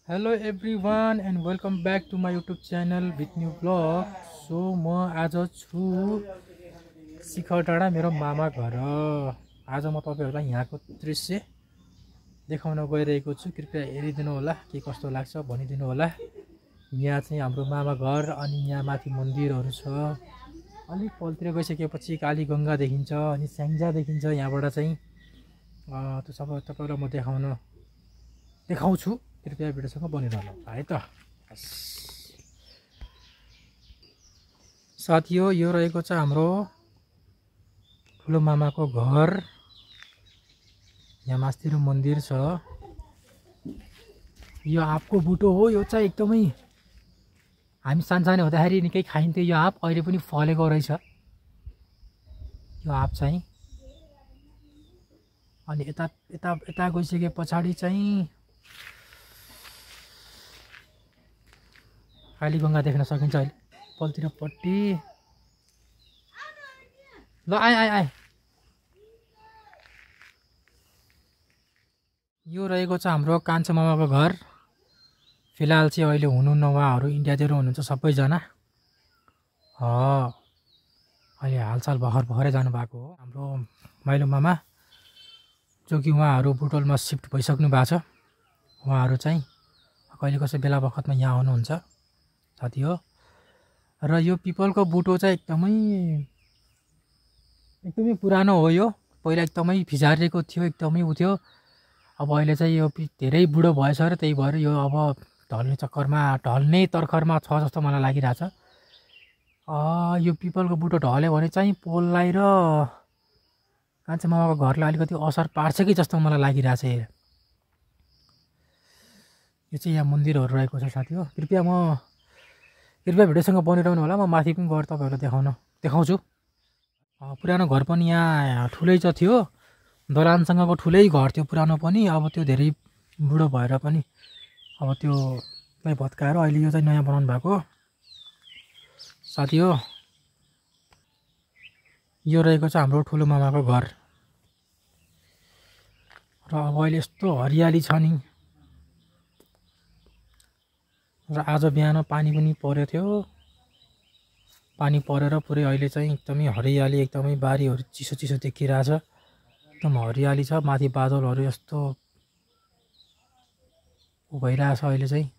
Hello everyone and welcome back to my YouTube channel with new blog. So म आज छु शिखर डाँडा मेरो मामा घर। आज म तपाईँहरूलाई यहाँको दृश्य देखाउन गइरहेको छु। कृपया हेरिदिनु होला, के कस्तो लाग्छ भनिदिनु होला। यहाँ चाहिँ हाम्रो मामा घर अनि यहाँ माथि मन्दिरहरू छ। अलिक पलतिर गइसकेपछि कालीगङ्गा देखिन्छ अनि स्याङ्जा देखिन्छ यहाँबाट चाहिँ। त्यो सबै तपाईँलाई म देखाउँछु। कृपया भिडियोसँग बनिरहनु है त। साथीहो, यो रहेको छ हाम्रो ठुलो मामाको घर। यहाँ मास्तिर मन्दिर छ। यो आँपको बुटो हो। यो चाहिँ एकदमै हामी सानसानो हुँदाखेरि निकै खाइन्थ्यो यो आँप। अहिले पनि फलेको रहेछ यो आँप चाहिँ। अनि यता यता यता गइसके पछाडि चाहिँ कालीगङ्गा देख्न सकिन्छ अहिले पल्तिरपट्टि। ल आए आए आए। यो रहेको छ हाम्रो कान्छो मामाको घर। फिलहाल चाहिँ अहिले हुनुहुन्न, उहाँहरू इन्डियातिर हुनुहुन्छ सबैजना। अहिले हालसाल भर्खरै जानुभएको हो हाम्रो माइलो मामा, जो कि उहाँहरू बुटोलमा सिफ्ट भइसक्नु भएको छ। उहाँहरू चाहिँ कहिले कसै बेला बखतमा यहाँ आउनुहुन्छ साथी हो। र यो पिपलको बुटो चाहिँ एकदमै पुरानो हो। यो पहिला एकदमै फिजारिएको थियो, एकदमै उ थियो। अब अहिले चाहिँ यो धेरै बुढो भएछ र त्यही भएर यो अब ढल्ने तर्खरमा छ जस्तो मलाई लागिरहेछ। यो पिपलको बुटो ढल्यो भने चाहिँ पोललाई र कान्छो मामाको घरलाई अलिकति असर पार्छ कि जस्तो मलाई लागिरहेछ। यो चाहिँ यहाँ मन्दिरहरू रहेको छ साथी हो। कृपया भिडियोसँग बनिरहनु होला। म माथि पनि गएर तपाईँहरूलाई देखाउँछु। पुरानो घर पनि यहाँ ठुलै चाहिँ थियो, दलानसँगको ठुलै घर थियो पुरानो पनि। अब त्यो धेरै बुढो भएर पनि अब त्योलाई भत्काएर अहिले यो चाहिँ नयाँ बनाउनु भएको साथी हो। यो रहेको छ हाम्रो ठुलो मामाको घर। र अब अहिले यस्तो हरियाली छ नि। र आज बिहान पानी पनि परेको थियो। पानी परेर पुरै अहिले चाहिँ एकदमै हरियाली, एकदमै बारीहरू चिसो चिसो देखिरहेछ। एकदम हरियाली छ। माथि बादलहरू यस्तो भइरहेछ अहिले चाहिँ।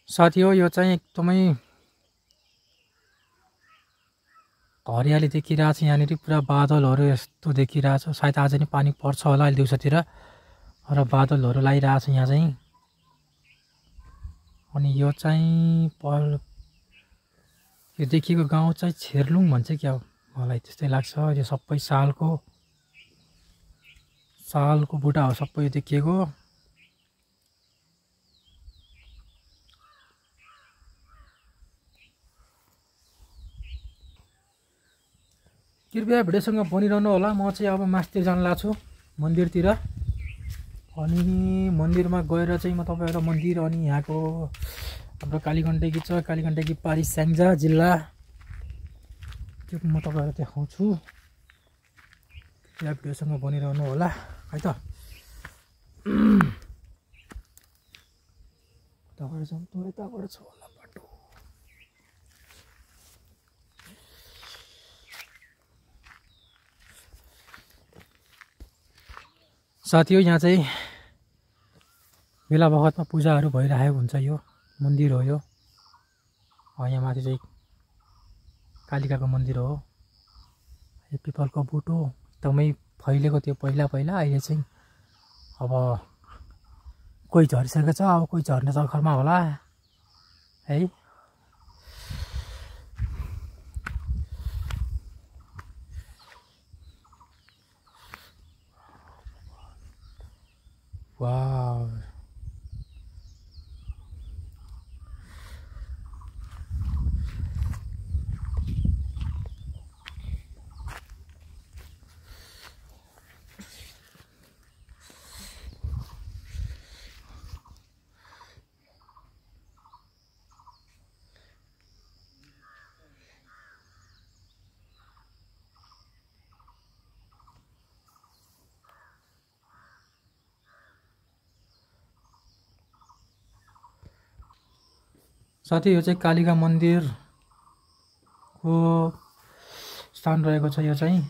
साथी हो, यो चाहिँ एकदमै हरियाली देखिरहेछ यहाँनिर। पुरा बादलहरू यस्तो देखिरहेछ। सायद आज नि पानी पर्छ होला अहिले दिउँसोतिर। र बादलहरू लागिरहेछ यहाँ चाहिँ। अनि यो चाहिँ यो देखिएको गाउँ चाहिँ छेर्लुङ भन्छ क्या हो, मलाई त्यस्तै लाग्छ। यो सबै सालको बुढा हो सबै देखिएको। कृपया भिडियोसँग बनिरहनु होला। म चाहिँ अब मास्तिर जान लाग्छु मन्दिरतिर। अनि मन्दिरमा गएर चाहिँ म तपाईँहरूलाई मन्दिर अनि यहाँको हाम्रो कालीगण्डकी छ, कालीगण्डकी पारी स्याङ्जा जिल्ला, त्यो म तपाईँहरूलाई देखाउँछु। कृपया भिडियोसँग बनिरहनु होला है त। यताबाट छ होला बाटो। साथी हो, यहाँ चाहिँ बेला बखतमा पूजाहरू भइरहेको हुन्छ। यो मन्दिर हो यो। यहाँ माथि चाहिँ कालिकाको मन्दिर हो। यो पिपलको बुटो एकदमै फैलेको थियो पहिला। अहिले चाहिँ अब कोही झरिसकेको छ, अब कोही झर्ने तर्खरमा होला है। वाव, साथै यो चाहिँ कालिका मन्दिरको स्थान रहेको छ। यो चाहिँ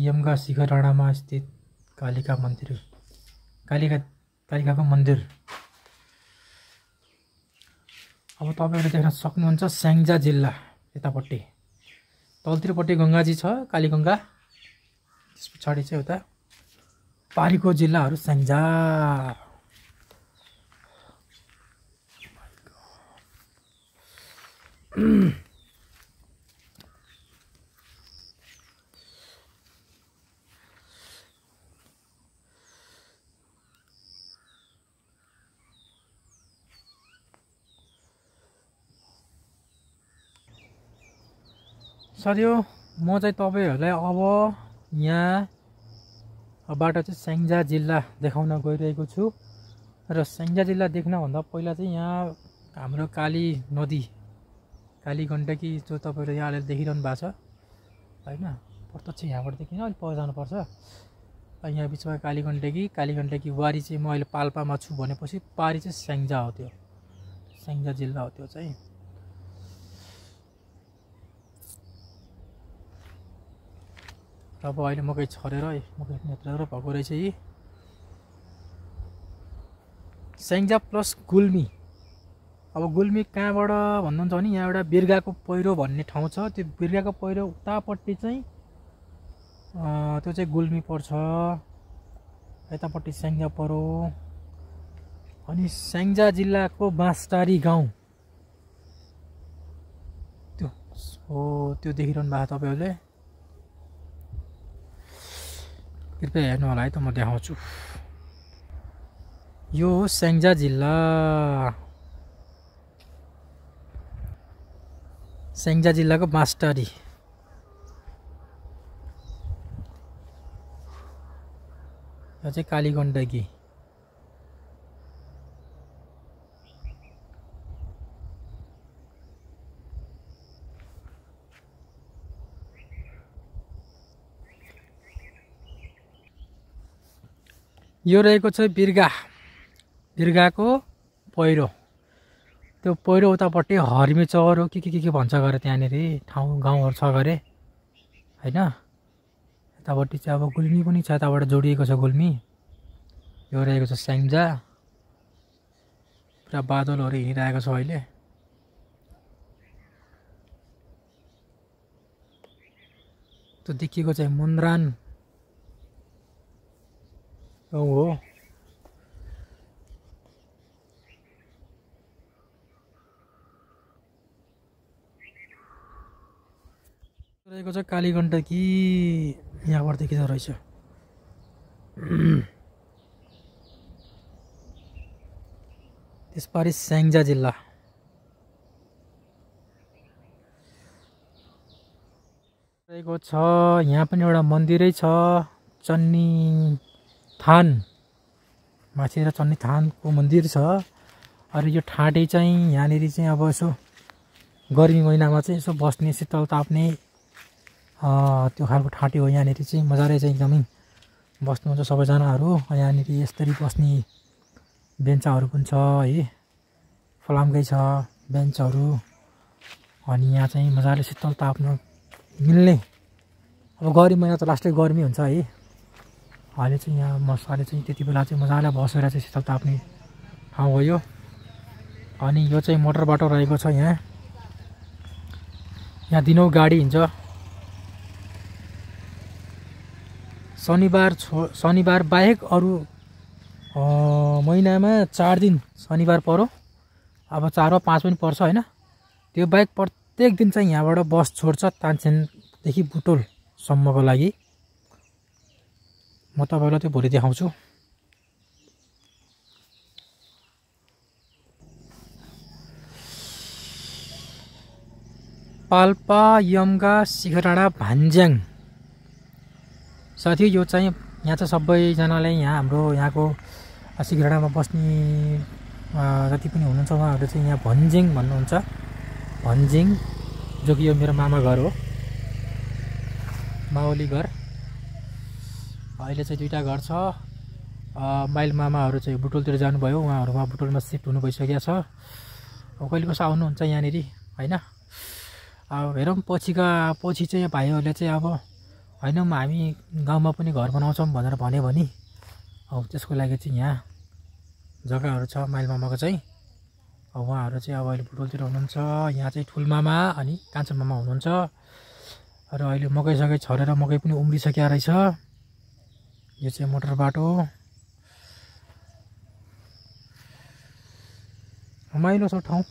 यमगा शिखर डाँडामा स्थित कालिका मन्दिर, कालिकाको मन्दिर। अब तपाईहरुले देख्न सक्नुहुन्छ स्याङ्जा जिल्ला यतापट्टि, तलतिरपट्टि गंगाजी छ, कालीगंगा। त्यस पछाडि चाहिँ उता पारीको जिल्लाहरु स्याङ्जा। साथीहरु म चाहिँ तपाईहरुलाई अब यहाँबाट चाहिँ स्याङ्जा जिल्ला देखाउन गइरहेको छु। र स्याङ्जा जिल्ला देख्न भन्दा पहिला चाहिँ यहाँ हाम्रो काली नदी, काली गण्डकी जो तपाईहरु यहाँले देखिरहनु भएको छ हैन, प्रत्यक्ष यहाँबाट देखिन अलि पर जानुपर्छ। यहाँ बिचमा काली गण्डकी वारी चाहिँ म अहिले पाल्पामा छु भनेपछि पारी चाहिँ स्याङ्जा हो, त्यो स्याङ्जा जिल्ला हो त्यो चाहिँ। अब अहिले मकै छरेर मकै नेत्र भएको रहेछ। यी स्याङ्जा प्लस गुल्मी। अब गुल्मी कहाँबाट भन्नुहुन्छ भने यहाँ एउटा बिर्गाको पहिरो भन्ने ठाउँ छ, त्यो बिर्गाको पहिरो उतापट्टि चाहिँ त्यो चाहिँ गुल्मी पर्छ, यतापट्टि स्याङ्जा पर्यो। अनि स्याङ्जा जिल्लाको बाँसटारी गाउँ त्यो हो, त्यो देखिरहनु भएको तपाईहरुले। कृपया हेर्नु होला है त, म देखाउँछु। यो हो स्याङ्जा जिल्ला, स्याङ्जा जिल्लाको बाँसटारी। यो चाहिँ काली गण्डकी। यो रहेको छ बिर्गाको पहिरो। त्यो पहिरो उतापट्टि हर्मी चौर हो के भन्छ गरे, त्यहाँनेरि ठाउँ गाउँहरु छ गरे हैन। यतापट्टि चाहिँ अब गुल्मी पनि छ, यताबाट जोडिएको छ गुल्मी। यो रहेको छ स्याङ्जा। पुरा बादलहरु हिँडिरहेको छ अहिले। त्यो देखिएको चाहिँ मुन्द्रान हो। रहेको छ काली गण्डकी, यहाँबाट देखिँदो रहेछ। त्यसपछि स्याङ्जा जिल्ला। रहेको छ यहाँ पनि एउटा मन्दिरै छ, चन्नी थान, माथि र चन्नी थानको मन्दिर छ। अरे यो ठाँटे चाहिँ यहाँनिर चाहिँ अब यसो गर्मी महिनामा चाहिँ यसो बस्ने, शीतल ताप्ने त्यो खालको ठाँटी हो। यहाँनिर चाहिँ मजाले चाहिँ एकदमै बस्नुहुन्छ सबैजनाहरू। यहाँनिर यसरी बस्ने बेन्चहरू पनि छ है, फलामकै छ बेन्चहरू। अनि यहाँ चाहिँ मजाले शीतल ताप्न मिल्ने। अब गर्मी महिना त लास्टै गर्मी हुन्छ है, अहिले चाहिँ यहाँ मजाले चाहिँ त्यति बेला चाहिँ मजाले बसेर चाहिँ शीतल ताप्ने ठाउँ हो यो। अनि यो चाहिँ मोटर बाटो रहेको छ यहाँ, यहाँ दिनौँ गाडी हिँड्छ। शनिबार बाहेक अरू महिनामा 4 दिन शनिबार पर्यो, अब 4 वा 5 पनि पर्छ हैन। त्यो बाहेक प्रत्येक दिन चाहिँ यहाँबाट बस छोड्छ तानसेनदेखि बुटोलसम्मको लागि। म तपाईहरुलाई त्यो भोलि देखाउँछु। पाल्पा यमगा शिखर डाँडा भान्ज्याङ। साथी यो चाहिँ यहाँ चाहिँ सबैजनाले यहाँ हाम्रो यहाँको शिखर डाँडामा बस्ने जति पनि हुनुहुन्छ उहाँहरूले चाहिँ यहाँ भन्जिङ भन्नुहुन्छ, भन्जिङ, जो कि यो मेरो मामा घर हो, माओली घर। अहिले चाहिँ 2टा घर छ, माइल मामाहरू चाहिँ बुटोलतिर जानुभयो, उहाँहरू उहाँ बुटोलमा सिफ्ट हुनु भइसकेको छ। अब कहिले कसो आउनुहुन्छ यहाँनिर होइन। अब हेरौँ पछि चाहिँ भाइहरूले चाहिँ अब होइन हामी गाउँमा पनि घर बनाउँछौँ भनेर भन्यो भने अब त्यसको लागि चाहिँ यहाँ जग्गाहरू छ माइल मामाको चाहिँ। अब उहाँहरू चाहिँ अब अहिले बुटोलतिर हुनुहुन्छ, यहाँ चाहिँ ठुल मामा अनि कान्छा मामा हुनुहुन्छ। र अहिले मकै छरेर मकै पनि उम्रिसकेको रहेछ। यो चाहिँ मोटर बाटो, रमाइलो छ ठाउँ।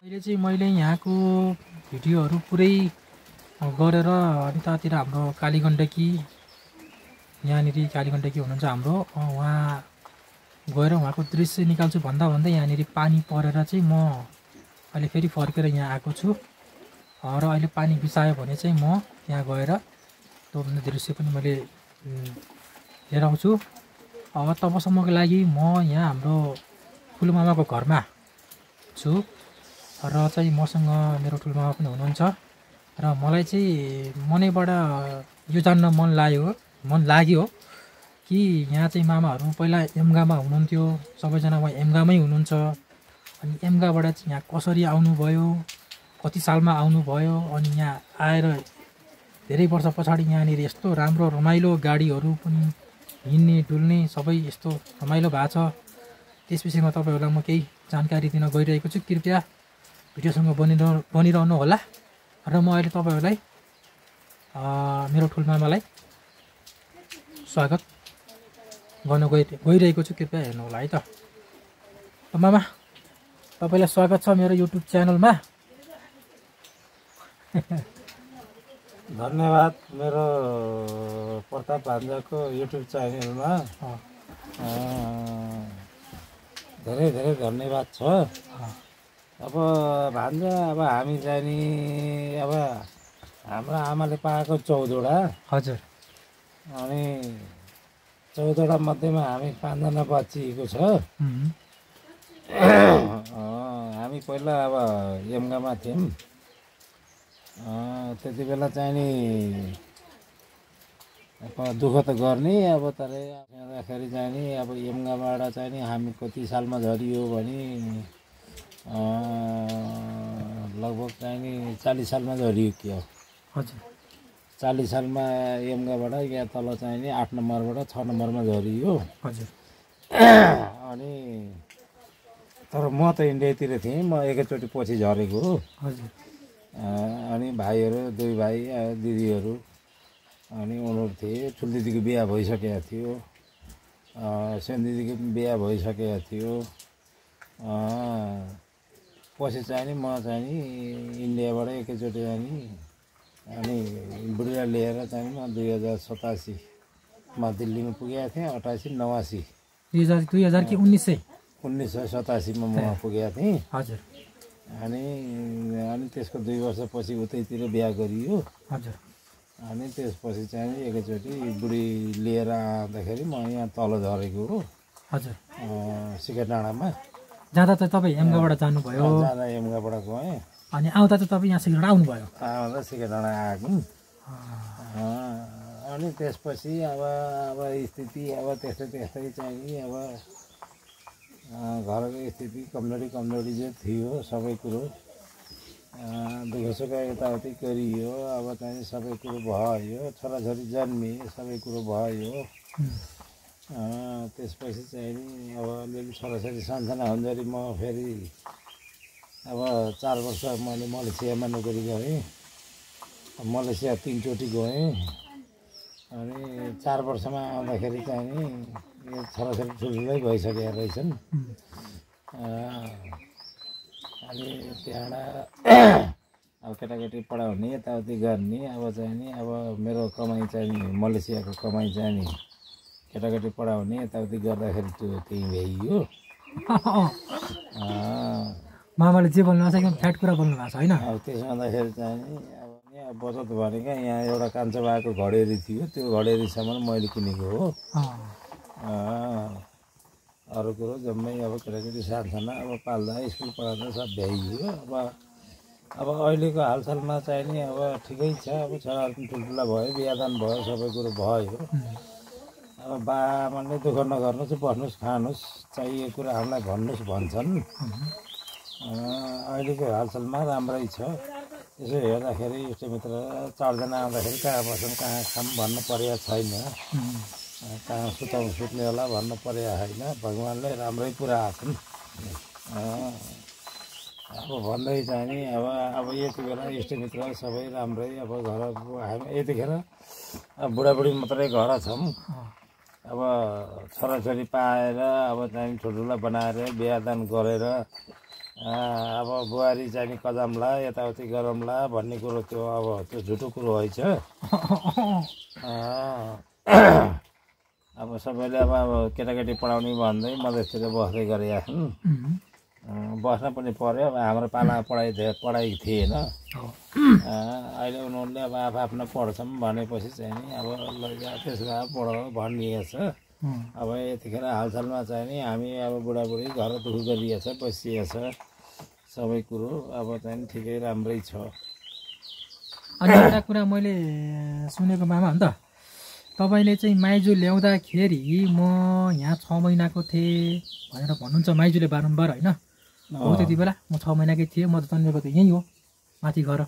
अहिले चाहिँ मैले यहाँको भिडियोहरू पुरै गरेर अनि तातिर हाम्रो कालीगण्डकी यहाँनिर कालीगण्डकी हुनुहुन्छ हाम्रो, उहाँ गएर उहाँको दृश्य निकाल्छु भन्दा यहाँनिर पानी परेर चाहिँ म अहिले फेरि फर्केर यहाँ आएको छु। र अहिले पानी बिसायो भने चाहिँ म त्यहाँ गएर त्यो दृश्य पनि मैले लिएर आउँछु। अब तबसम्मको लागि म यहाँ हाम्रो ठुलोमामाको घरमा छु र चाहिँ मसँग मेरो ठुलोमामा पनि हुनुहुन्छ। र मलाई चाहिँ मनैबाट यो जान्न मन लाग्यो कि यहाँ चाहिँ मामाहरू पहिला एमगामा हुनुहुन्थ्यो, सबैजना उहाँ एमगामै हुनुहुन्छ। अनि एमगाबाट चाहिँ यहाँ कसरी आउनुभयो, कति सालमा आउनुभयो, अनि यहाँ आएर धेरै वर्ष पछाडि यहाँनिर यस्तो राम्रो रमाइलो गाडीहरू पनि हिँड्ने डुल्ने सबै यस्तो रमाइलो भएको छ। त्यस विषयमा तपाईँहरूलाई म केही जानकारी दिन गइरहेको छु। कृपया भिडियोसँग बनिरहनु होला। र म अहिले तपाईँहरूलाई मेरो ठुलमामालाई स्वागत गर्न गइरहेको छु। कृपया हेर्नु होला है त। मामा तपाईँलाई स्वागत छ मेरो युट्युब च्यानलमा। धन्यवाद मेरो प्रताप भान्जाको युट्युब च्यानलमा धेरै धेरै धन्यवाद छ। अब भान्जा अब हामी चाहिँ नि अब हाम्रो आमाले पाएको 14वटा। हजुर। अनि 14वटा मध्येमा हामी 5जना बचिएको छ। हामी पहिला अब एमगामा थियौँ। त्यति बेला चाहिँ नि अब दुःख त गर्ने, अब तर हेर्दाखेरि चाहिँ नि अब एमगाबाट चाहिँ नि हामी कति सालमा झरियो भने लगभग चाहिँ नि 40 सालमा झरियो कि हो। हजुर। 40 सालमा एमगाबाट यहाँ तल चाहिँ नि 8 नम्बरबाट 6 नम्बरमा झरियो। हजुर। अनि तर म त इन्डियातिर थिएँ, म एकैचोटि पछि झरेको हो। हजुर। अनि भाइहरू 2 भाइ दिदीहरू अनि उनीहरू थिए। ठुलो दिदीको बिहा भइसकेको थियो, सानो दिदीको बिहा भइसकेको थियो। पछि चाहिँ नि म चाहिँ नि इन्डियाबाट एकैचोटि चाहिँ नि अनि बुढीलाई लिएर चाहिँ म 2087मा दिल्लीमा पुगेको थिएँ। 88, 89 2000 कि 1987मा म पुगेको थिएँ। हजुर। अनि त्यसको 2 वर्षपछि उतैतिर बिहा गरियो। हजुर। अनि त्यसपछि चाहिँ एकैचोटि बुढी लिएर आउँदाखेरि म यहाँ तल झरेको हो। हजुर। सिके डाँडामा जाँदा चाहिँ तपाईँ एमगाबाट जानुभयो? जाँदा एमगाबाट गएँ। अनि आउँदा चाहिँ तपाईँ यहाँ सिके डाँडा आउनुभयो? आउँदा सिके डाँडा आएको। अनि त्यसपछि अब स्थिति अब त्यस्तै चाहिँ अब घरको स्थिति कमजोरी चाहिँ थियो सबै कुरो दुःखसुख यताउति गरियो अब चाहिँ सबै कुरो भयो छोराछोरी जन्मिए सबै कुरो भयो त्यसपछि चाहिँ नि अब अलिअलि छोराछोरी सानसाना हुँदाखेरि म फेरि अब 4 वर्ष मैले मलेसियामा नोकरी गरेँ मलेसिया 3 चोटि गएँ अनि 4 वर्षमा आउँदाखेरि चाहिँ नि यो छोराछोरी ठुल्ठुलै भइसकेका रहेछन् अनि त्यहाँबाट अब केटाकेटी पढाउने यताउति गर्ने अब चाहिँ नि अब मेरो कमाइ चाहिँ नि मलेसियाको कमाइ चाहिँ नि केटाकेटी पढाउने यताउति गर्दाखेरि त्यो त्यही भइयो मामाले जे बोल्नु भएको छ फ्याट कुरा बोल्नु भएको छ होइन अब त्यसो हुँदाखेरि चाहिँ नि अब यहाँ बचत भनेको यहाँ एउटा कान्छो बाको घडेरी थियो त्यो घडेरीसम्म मैले किनेको हो अरू कुरो जम्मै अब केटाकेटी सानसाना अब पाल्दा स्कुल पढाउँदा सब भ्याइयो अब अहिलेको हालसालमा चाहिँ नि अब ठिकै छ अब छोराहरू पनि ठुल्ठुला भयो बिहादान भयो सबै कुरो भयो अब बाआमाले दुःख नगर्नुहोस् बस्नुहोस् खानुहोस् चाहिएको कुरा हामीलाई भन्नुहोस् भन्छन् अहिलेको हालसालमा राम्रै छ यसो हेर्दाखेरि इष्टमित्र 4 जना आउँदाखेरि कहाँ बसौँ कहाँ खाऊँ भन्नु परेको छैन कहाँ सुताउँ सुत्ने होला भन्नु परेको छैन भगवान्ले राम्रै पुरा आछन् अब भन्दै चाहिँ नि अब यति बेला इष्टमित्र सबै राम्रै अब घर हामी यतिखेर बुढाबुढी मात्रै घर छौँ अब छोराछोरी पाएर अब चाहिँ ठुल्ठुला बनाएर बिहादान गरेर अब बुहारी चाहिँ नि कजामला यताउति गरौँला भन्ने कुरो त्यो अब त्यो झुटो कुरो होइन अब सबैले अब केटाकेटी पढाउने भन्दै मधेसतिर बस्दै गरेका छन् बस्न पनि पर्यो अब हाम्रो पालामा पढाइ थिएन अहिले उनीहरूले अब आफ्नो पढ्छौँ भनेपछि चाहिँ नि अब त्यसो भए पढ भनिएको छ अब यतिखेर हालसालमा चाहिँ नि हामी अब बुढाबुढी घर दुःख गरिएछ बसिएछ सबै कुरो अब चाहिँ ठिकै राम्रै छ अनि एउटा कुरा मैले सुनेको मामा हो नि त तपाईँले चाहिँ माइजू ल्याउँदाखेरि म यहाँ 6 महिनाको थिएँ भनेर भन्नुहुन्छ माइजूले बारम्बार होइन हो त्यति बेला म 6 महिनाकै थिएँ म त जन्मेको त यहीँ हो माथि घर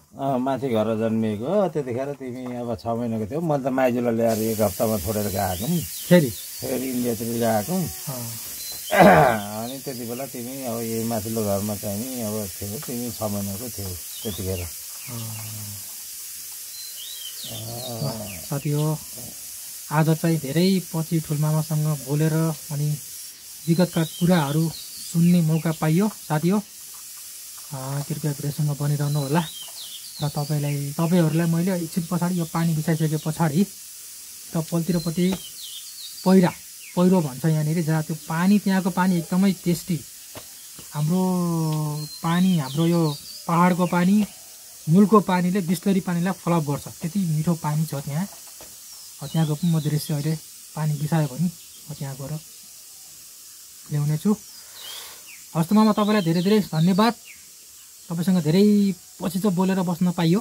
माथि घर जन्मिएको त्यतिखेर तिमी अब 6 महिनाको थियौ मैले त माइजूलाई ल्याएर 1 हप्तामा छोडेर गएको फेरि इन्डियातिर गएको अनि त्यति बेला तिमी अब यही माथिल्लो घरमा चाहिँ नि अब थियौ तिमी 6 महिनाको थियौ त्यतिखेर साथी हो आज चाहिँ धेरै पछि ठुलमामासँग बोलेर अनि विगतका कुराहरू सुन्ने मौका पाइयो साथी हो कृपया भिडियोसँग बनिरहनु होला र तपाईँहरूलाई मैले एकछिन पछाडि यो पानी बिसाइसके पछाडि त पल्तिरपट्टि पहिरो भन्छ यहाँनिर जहाँ त्यो पानी त्यहाँको पानी एकदमै टेस्टी हाम्रो यो पहाडको पानी मूलको पानीले बिस्लरी पानीलाई फलोअप गर्छ त्यति मिठो पानी छ त्यहाँ त्यहाँको पनि म दृश्य अहिले पानी बिसायो भने म त्यहाँ गएर ल्याउने छु हस्त मामा तपाईँलाई धेरै धेरै धन्यवाद तपाईँसँग धेरै पछि चाहिँ बोलेर बस्न पाइयो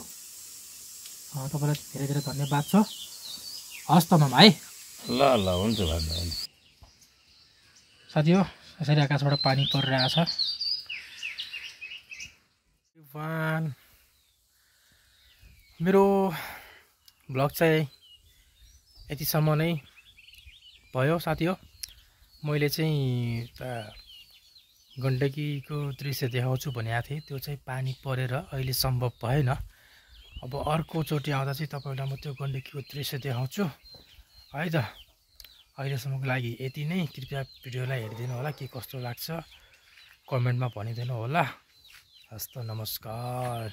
तपाईँलाई धेरै धेरै धन्यवाद छ हस्त मामा है ल हुन्छ साथी हो यसरी आकाशबाट पानी परिरहेछ मेरो भ्लग चाहिँ यतिसम्म नै भयो साथी हो मैले चाहिँ गण्डकीको दृश्य देखाउँछु भनेको थिएँ त्यो चाहिँ पानी परेर अहिले सम्भव भएन अब अर्कोचोटि आउँदा चाहिँ तपाईँलाई म त्यो गण्डकीको दृश्य देखाउँछु है त अहिलेसम्मको लागि यति नै कृपया भिडियोलाई हेरिदिनु होला के कस्तो लाग्छ कमेन्टमा भनिदिनु होला हस्त नमस्कार।